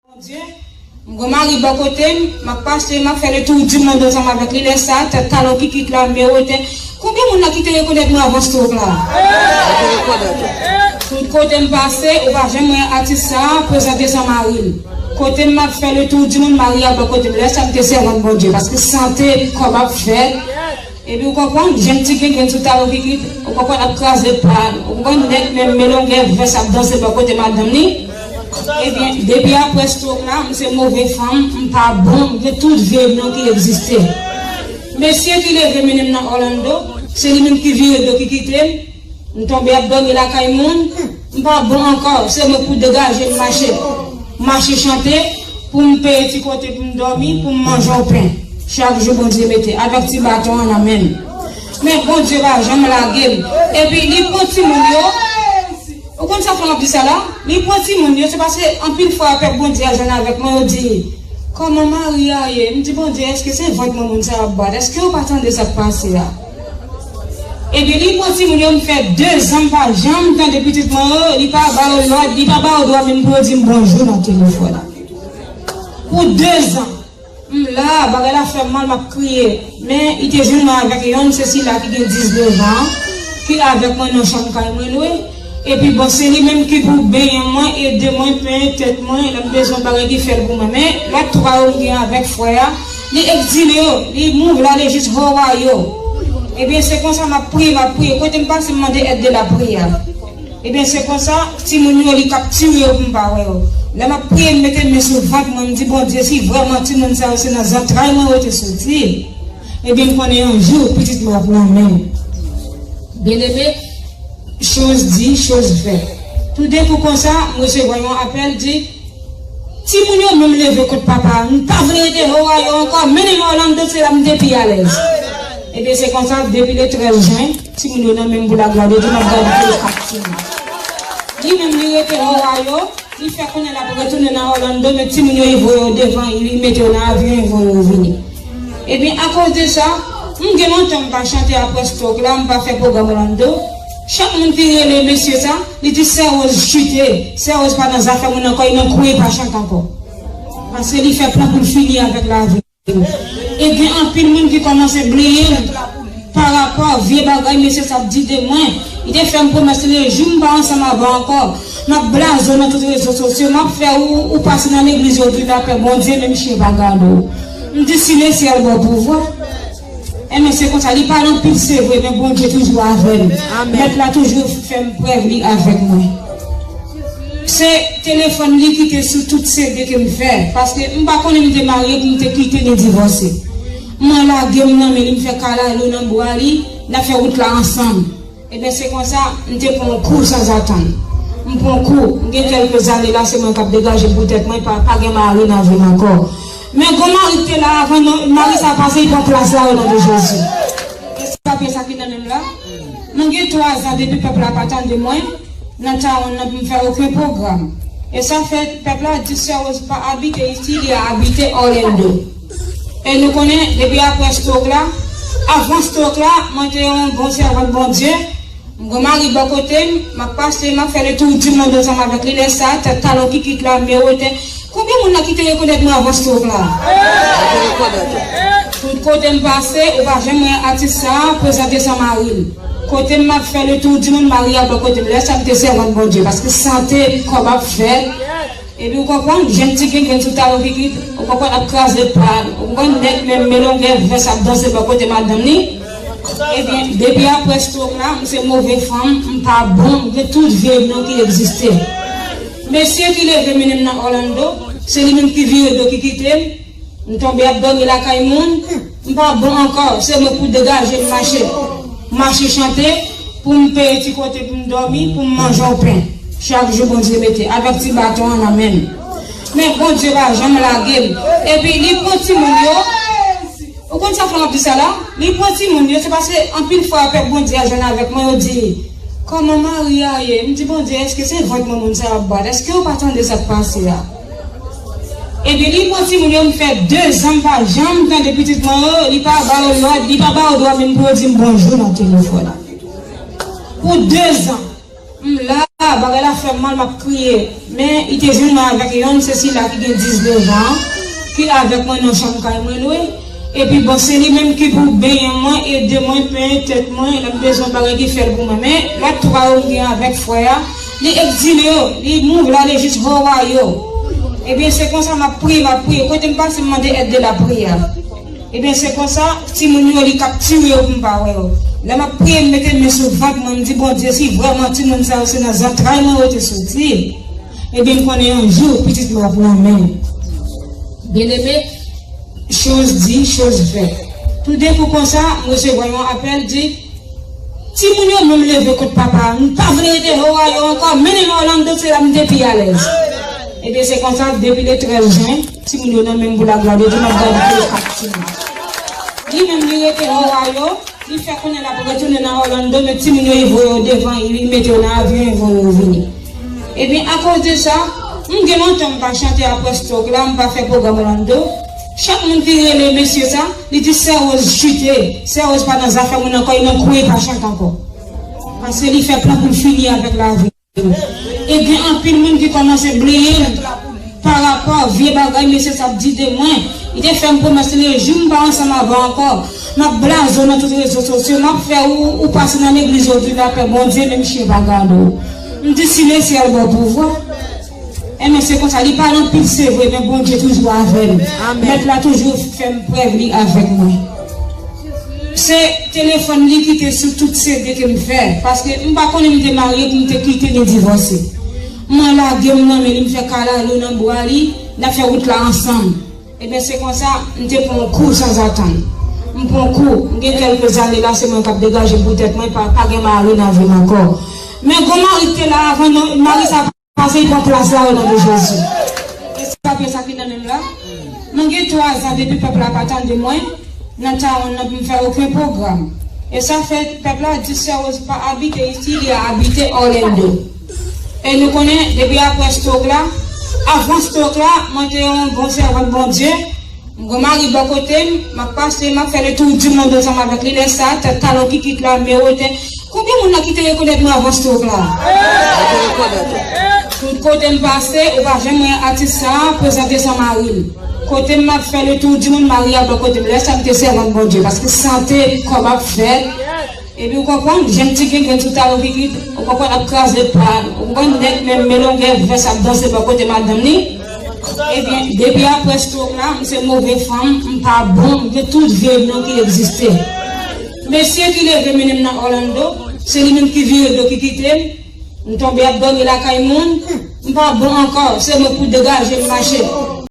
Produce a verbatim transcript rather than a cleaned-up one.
Bondye, m gon mari bò kote m, m ap pase, m ap fè le tour du monde ansanm avèk li. Lè sa, tèt talon kikit la, miwote. Konbyen moun la ki te rekonèt mwen avan stroke la? Tout kote m pase, ou pa janm wè atis sa a prezante san mari l. Kote m ap fè le tour du monde, mari a bò kote m. Lè sa, m te sèvant Bondye, paske sante kò m ap fè. Epi ou konprann, jèn ti grenn sou talon kikit, ou konprann, ap kraze pa l. Ou konprann, nèg menm melongè vès ap danse bò kote madanm li. Ebyen, depi apre stroke la, m se move fanm, m pa bon, m gen tout vye non ki egziste. Mesye ki leve mennen m nan Orlando, se li menm ki vire do ki kite m. M tonbe ap dòmi lakay moun, m pa bon ankò, se mwen pou degaje m mache. Mache chante, pou m peye ti kote pou m dòmi, pou m manje yon pen. Chak jou Bondye mete, avèk ti baton an nan men m. Men Bondye pa janm lage m. Epi li pran timoun yo, ou konn sa fè m ap di sa la? Li pran timoun yo, se paske anpil fwa pèp Bondye a jwenn avèk mwen, yo di, kòman mari a ye? M di, Bondye, èske se vant mwen moun sa yo ap bat? Èske yo pa tande sa k pase a? Epi li pran timoun yo, m fè dezan m pa janm tande pitit mwen yo, li pa ba yo lòd, li pa ba yo dwa menm pou yo di m bonjou nan telefòn. Pou dezan, m la, bagay la fè m mal, m ap kriye. Men li te jwenn mwen avèk yonn, se sila ki gen diznèf an, ki avèk mwen nan chanm kay mwen lwe. Epi bon, se li menm ki pou benyen mwen, ede mwen, penyen tèt mwen, lè m bezwen bagay li fè l pou mwen. Men lòt twa yo m gen avèk frè a, li egzile yo, li move l ale jis Hawaii yo. Ebyen se konsa m ap priye, m ap priye. Kote m pase m mande èd de lapriyè. Ebyen se konsa, timoun yo li kaptire yo pou m pa wè yo. Lè m ap priye, m mete men sou vant mwen, m di, Bondye, si vrèman timoun sa yo se nan zantray mwen yo te soti, ebyen m konnen yon jou pitit mwen ap nan men m. Byeneme, Choz di, choz fè. Toudenkou konsa, m resevwa yon apèl, di, timoun yo menm leve kont papa a, m pa vle rete Ohio ankò, mennen m Orlando, se la m te pi alèz. Ebyen se konsa, depi le trèz jen, timoun yo nan men m pou laglwa de Dye, m ap gade tou le kat timoun. Li menm li rete Ohio, li fè konnen l ap retounen nan Orlando, men timoun yo li voye yo devan, li mete yo nan avyon, li voye yo vini. Ebyen, akoz de sa, m gen lontan m pa chante apre stroke la, m pa fè pwogram Orlando. Chak moun ki rele mesye sa, li di Sè Rose chite, Sè Rose pa nan zafè moun ankò, li nan kwen, li pa chante ankò. Paske li fè plan pou l fini avèk lavi. E gen anpil moun ki kòmanse bliye m parapò vye bagay mesye sa ap di de mwen. Li te fè m pwomès, le jou m pa ansanm avè w ankò, m ap blaze w nan tout rezo sosyo, m ap fè ou, ou pase nan legliz yo, ou vin apè Bondye, menm chen pa gade w. M di, si lesyèl ba w pouvwa, enben se konsa, li pale anpil, se vre, men Bondye toujou avè m. Amèn. Mèt la toujou fè m prèv li avèk mwen. Se telefòn li ki te sou tout C D ke m fè, paske m pa konnen m te marye pou m te kite li divòse. Mwen lage m nan men li, m fè kalalou nan bra li, n ap fè wout la ansanm. Ebyen, se konsa, m te pran yon kou sanzatann. M pran yon kou, m gen kèlke zane la, se mwen k ap degaje m pou tèt mwen, pa, pa gen mari nan vi m ankò. Men gon mari ki te la avan, non, mari sa pase, li pran plas la, o non de Jezi. E sa, pyès sa ki nan men m la. Mwen gen twa zan depi pèp la pa tande mwen nan Tawon nan pou m fè okenn pwogram. E sa fè pèp la di Sè Rose pa abite isi, li abite Orlando. E nou konnen, depi apre stroke la, avan stroke la, mwen te yon bon sèvant Bondye. M gon mari bò kote m, m ap pase, m ap fè le tour du monde ansanm avèk li. Lè sa, tèt talon kikit la, miwote. Konbyen moun la ki te rekonèt mwen avan stroke la? Tout kote m pase, ou pa janm wè atis sa a prezante san mari l. Kote m ap fè le tour du monde, mari a bò kote m. Lè sa, m te sèvant Bondye, paske sante kò m ap fè. Epi ou konprann, jèn ti grenn sou talon kikit, ou konprann, ap kraze pa l. Ou konprann, nèg menm melongè vès ap danse bò kote madanm li. Ebyen, depi apre stroke la, m se move fanm, m pa bon, m gen tout vye non ki egziste. Mesye ki leve mennen m nan Orlando, se li menm ki vire do ki kite m. M tonbe ap dòmi lakay moun, m pa bon ankò, se mwen pou degaje m mache. Mache chante, pou m peye ti kote pou m dòmi, pou m manje yon pen. Chak jou Bondye mete, avèk ti baton an nan men m. Men Bondye pa janm lage m. Epi li pran timoun yo. Ou konn sa fè m ap di sa la? Li pran timoun yo, se paske anpil fwa pèp Bondye a jwenn avèk mwen, yo di, kòman mari a ye? M di, Bondye, èske se vant mwen moun sa yo ap bat? Èske yo pa tande sa k pase a? Epi li pran timoun yo, m fè dezan m pa janm tande pitit mwen yo, li pa ba yo lòd, li pa ba yo dwa menm pou yo di m bonjou nan telefòn. Pou dezan, m la, bagay la fè m mal, m ap kriye. Men li te jwenn mwen avèk yonn, se sila ki gen diznèf an, ki avèk mwen nan chanm kay mwen lwe. Epi bon, se li menm ki pou benyen mwen, ede mwen, penyen tèt mwen, lè m bezwen bagay ki fè l pou mwen. Men lòt twa yo m gen avèk frè a, li egzile yo, li move l ale jis Hawaii yo. Ebyen, se konsa m ap priye, m ap priye. Kote m pase, m mande èd de lapriyè. Ebyen, se konsa, timoun yo, li kaptire yo pou m pa wè yo. Lè m ap priye, m mete men sou vant mwen, m di, Bondye, si vrèman timoun sa yo se nan zantray mwen yo te soti, ebyen, m konnen yon jou, pitit mwen ap nan men m. Byeneme, choz di, choz fèt. Toudenkou konsa, m resevwa yon apèl, di, Timoun yo menm leve kont papa a. M pa vle rete Ohio ankò. Mennen m Orlando, se la m te pi alèz. Ebyen, se konsa, depi le trèz jen, timoun yo nan men m pou laglwa de Dye, m ap gade tout kat timoun. Li menm, li rete Ohio, li fè konnen l ap retounen nan Orlando, men timoun yo, li voye yo devan, li mete yo nan avyon, li voye yo vini. Ebyen, akoz de sa, m gen lontan m pa chante apre stroke la, m pa fè pwogram Orlando. Chak moun ki rele mesye sa, li di Sè Rose chite, Sè Rose pa nan zafè moun ankò, li nan kwen, li pa chante ankò. Paske li fè plan pou l fini avèk lavi. E gen anpil moun ki kòmanse bliye l pa rapò vye bagay mesye sa ap di de mwen. Li te fè m pwomès, le jou m pa ansanm avè w ankò, m ap blaze w nan tout rezo sosyo, m ap fè ou, ou pase nan legliz yo, ou di lapè Bondye, menm chen pa gade w. M di si lesyèl ba w pouvwa. Enben, se konsa, li pale anpil, se vre, men Bondye toujou avè m. Mèt la toujou fè m prèv li avèk mwen. Se telefòn li ki te sou tout C D ke m fè, paske m pa konnen m te marye pou m te kite li divòse. Mwen lage m nan men li, m fè kalalou nan bra li, n ap fè wout la ansanm. Ebyen, se konsa, m te pran yon kou sanzatann. M pran yon kou, m gen kèlke zane la, se mwen k ap degaje m pou tèt mwen, pa, pa gen mari nan vi m ankò. Men gon mari k te la avan, non, mari sa pase, li pran plas la, o non de Jezi. E se papye sa ki nan men m la. Mwen gen twa zan depi pèp la pa tande mwen nan tawon nan pou m fè okenn pwogram. E sa fè pèp la di Sè Rose pa abite isi, li abite Orlando. E nou konnen, depi apre stroke la, avan stroke la, mwen te yon bon sèvant Bondye. M gon mari bò kote m, m ap pase, m ap fè le tour du monde ansanm avèk li. Lè sa, tèt talon kikit la, men wote. Konbyen moun la ki te rekonèt mwen avan stroke la? Tout kote m pase, ou pa janm wè atis sa a prezante san mari l. Kote m ap fè le tour du monde, mari a bò kote m. Lè sa, m te sèvant Bondye, paske sante kò m ap fè. Epi ou konprann, jèn ti gengèn sou talon kikit, ou konprann, ap kraze pa, ou konprann, nèg menm men longè vès ap danse bò kote madanm li. Ebyen, depi apre stroke la, m se move fanm, m pa bon, m gen tout vye non ki egziste. Mesye ki leve mennen m nan Orlando, se li menm ki vire do ki kite m. M tonbe ap dòmi lakay moun, m pa bon ankò, se mwen pou degaje m mache.